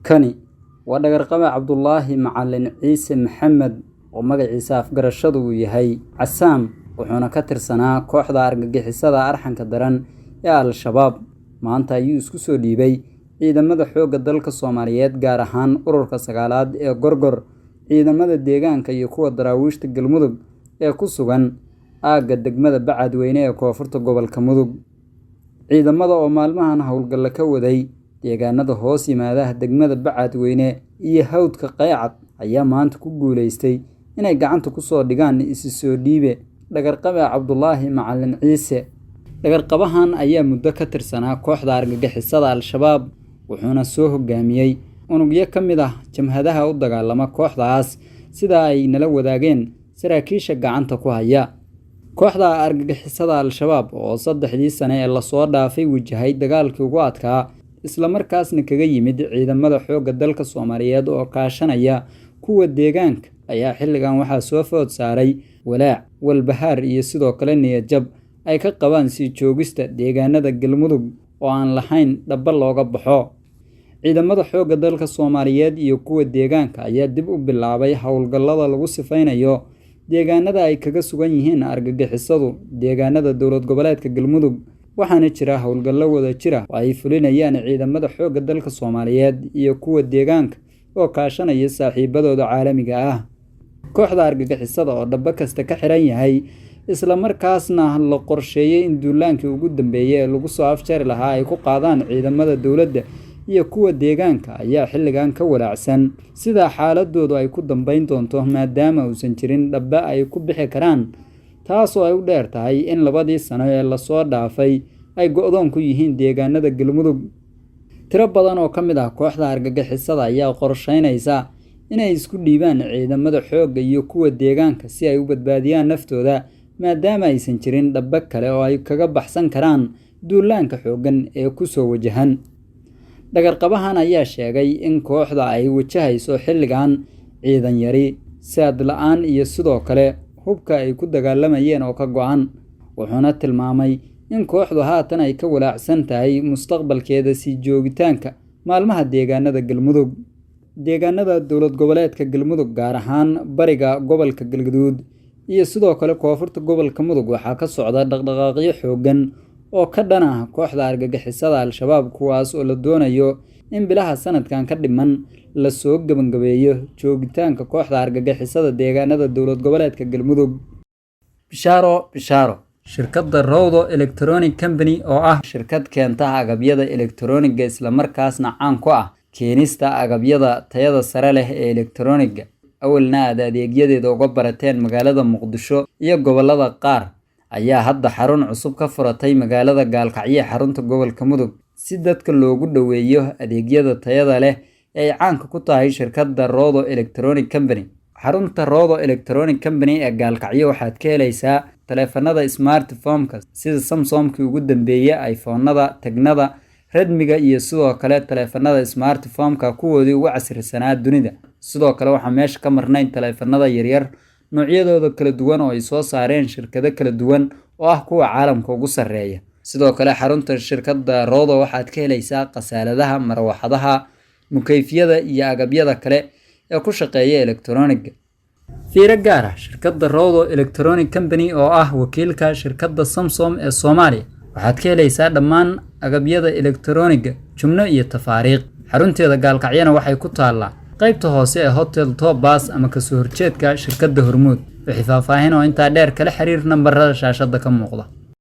Kani waa dhagarqabe Cabdulaahi Macalin Ciise Maxamed oo magaciisa afgarashadu uu yahay Casaam, wuxuuna ka tirsanaa kooxda argagixisada arxanka daran ee Al-Shabaab. Maanta ayuu isku soo dhiibay ciidamada xoogga dalka Soomaaliyeed, gaar ahaan ururka sagaalaad ee Gorgor, ciidamada deegaanka iyo kuwa daraawiishta Galmudug ee ku sugan aagga degmada Bacadweyne ee koonfurta gobolka Mudug. Ciidamada oo maalmahan howlgalla ka waday deegaanada hoos yimaada degmada Bacadweyne iyo Hawdka Qaycad ayaa maanta ku guuleystay inay gacanta ku soo dhigaan isu soo dhiibe dhagarqabe Cabdulaahi Macalin Ciise. Dhagarqabahan ayaa muddo ka tirsanaa kooxda argagixisada Al-Shabaab, wuxuuna soo hogaamiyey unugyo ka mid ah jamhadaha u dagaalama kooxdaas, sida ay nala wadaageen saraakiisha gacanta ku haya. Kooxda argagixisada Al-Shabaab oo saddexdii sane ee lasoo dhaafay wajahay dagaalkii ugu adkaa, isla markaasna kaga yimid ciidamada xoogga dalka Soomaaliyeed oo kaashanaya kuwa deegaanka, ayaa xilligan waxaa soo food saaray walaac, walbahaar iyo sidoo kale niyad jab ay ka qabaan sii joogista deegaanada Galmudug oo aan lahayn dhaba looga baxo. Ciidamada xoogga dalka Soomaaliyeed iyo kuwa deegaanka ayaa dib u bilaabay howlgallada lagu sifeynayo deegaanada ay kaga sugan yihiin argagixisadu deegaanada dowlad goboleedka Galmudug, waxaana jira howlgallo wada jira oo ay fulinayaan ciidamada xoogga dalka Soomaaliyeed iyo kuwa deegaanka oo kaashanaya saaxiibadooda caalamiga ah. Kooxda argagixisada oo dhaba kasta ka xiran yahay, isla markaasna la qorsheeyay in duulaankii ugu dambeeyay ee lagu soo afjari lahaa ay ku qaadaan ciidamada dowladda iyo kuwa deegaanka, ayaa xilligan ka walaacsan sida xaaladoodu ay ku dambeyn doonto, maadaama uusan jirin dhaba ay ku bixi karaan, taasoo ay u dheer tahay in labadii sano ee lasoo dhaafay ay go'doon ku yihiin deegaanada Galmudug. Tiro badan oo ka mid ah kooxda argagixisada ayaa qorsheynaysa inay isku dhiibaan ciidamada xoogga iyo kuwa deegaanka si ay u badbaadiyaan naftooda, maadaama aysan jirin dhaba kale oo ay kaga baxsan karaan duulaanka xooggan ee ku soo wajahan. Dhagarqabahan ayaa sheegay in kooxda ay wajahayso xilligan ciidan yari, saad la'aan iyo sidoo kale hubka ay ku dagaalamayeen oo ka go'an, wuxuuna tilmaamay in kooxdu haatan ay ka walaacsan tahay mustaqbalkeeda sii joogitaanka maalmaha deegaanada Galmudug. Deegaanada dowlad goboleedka Galmudug, gaar ahaan bariga gobolka Galgaduud iyo sidoo kale koonfurta gobolka Mudug, waxaa ka socda dhaqdhaqaaqyo xooggan oo ka dhan ah kooxda argagixisada Al-Shabaab, kuwaas oo la doonayo in bilaha sanadkan ka dhiman la soo gabagabeeyo joogitaanka kooxda argagixisada deegaanada dowlad goboleedka Galmudug. Bishaaro, bishaaro! Shirkadda Rawdo Electronic Company oo ah shirkad keenta agabyada elektarooniga, isla markaasna caan ku ah keenista agabyada tayada sare leh ee elektarooniga, awalna aad adeegyadeeda uga barateen magaalada Muqdisho iyo gobollada qaar, ayaa hadda xarun cusub ka furatay magaalada Gaalkacyo, xarunta gobolka Mudug, si dadka loogu dhoweeyo adeegyada tayada leh ee ay caanka ku tahay shirkadda Rodo Electronic Company. Xarunta Rodo Electronic Company ee Gaalkacyo waxaad ka helaysaa taleefanada smartphone-ka sida Samsung-kii ugu dambeeyay, iPhone-nada, Tecnada, Redmi-ga iyo sidoo kale taleefanada smartphone-ka kuwoodii ugu casrisanaa dunida. Sidoo kale waxaa meesha ka marnayn taleefanada yaryar noocyadooda kala duwan oo ay soo saareen shirkado kala duwan oo ah kuwa caalamka ugu sarreeya. Sidoo kale xarunta shirkadda Rodo waxaad ka helaysaa khasaaladaha, marwaxadaha, mukeyfyada iyo agabyada kale ee ku shaqeeya elektarooniga. Fiiro gaar ah: shirkadda Rodo Electronic Company oo ah wakiilka shirkadda Samsung ee Soomaaliya, waxaad ka helaysaa dhammaan agabyada elektarooniga, jumlo iyo tafaariiq. Xarunteeda Gaalkacyana waxay ku taallaa qaybta hoose ee Hotel Tobas ama kasoo horjeedka shirkadda Hormuud. Wixii faahfaahin oo intaa dheer, kala xiriir nambarada shaashada ka muuqda.